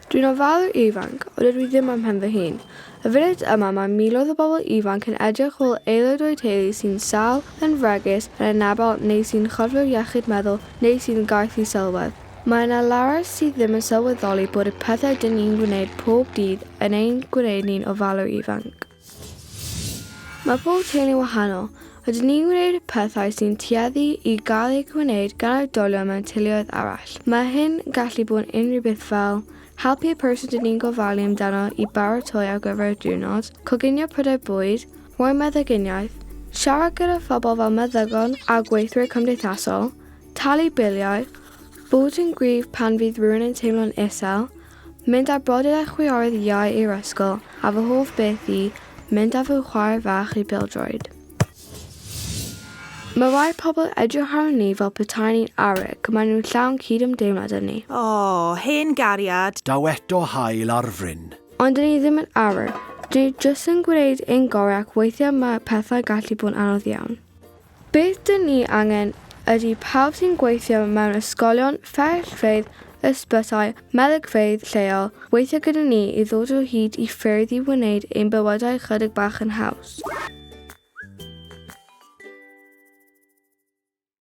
Dwi'n ofalwr ifanc, ond dydw i ddim am mhen fy hun. Y funud yma mae miloedd o bobl ifanc yn edrych ôl aelod o'u teulu sy'n sâl, yn fregus, yn anabl neu sy'n chyflwr iechyd meddwl neu sydd yn gaeth i sylwedd. Mae yna lawer sydd ddim yn sylweddoli bod y pethau dyn ni'n gwneud pob dydd yn ein gwneud ni'n ofalwr ifanc. Mae pob teulu'n wahanol, a dyn ni'n gwneud pethau sy'n tueddu i gael eu gwneud gan oedolion mewn teuluoedd arall. Mae hyn yn gallu bod yn unrhyw beth fel, helpu y person dyn ni'n gofalu amdano i baratoi ar gyfer y diwrnod, coginio prydau bwyd, rhoi meddyginiaeth, siarad gyda phobl fel meddygon a gweithwyr cymdeithasol, talu biliau, bod yn gryf pan fydd rhywun yn teimlo'n isel, Mynd â brodyr a chwiorydd iau i'r ysgol, a fy hoff beth i, mynd â fy chwaer fach i bêl-droed. Mae rhai pobl yn edrych arnon ni fel petai ni'n arwr, maen nhw'n llawn cyd-ymdeimlad â ni. O, hen gariad. Daw eto haul ar fryn. Ond dyn ni ddim yn arwr. Dyn ni jyst yn gwneud ein gorau ac weithiau mae pethau'n gallu bod yn anodd iawn. Beth dyn ni angen ydy pawb sy'n gweithio mewn ysgolion, fferyllfeydd, ysbytai, meddygfeydd lleol, weithio gyda ni i ddod o hyd i ffyrdd i wneud ein bywydau chydig bach yn haws.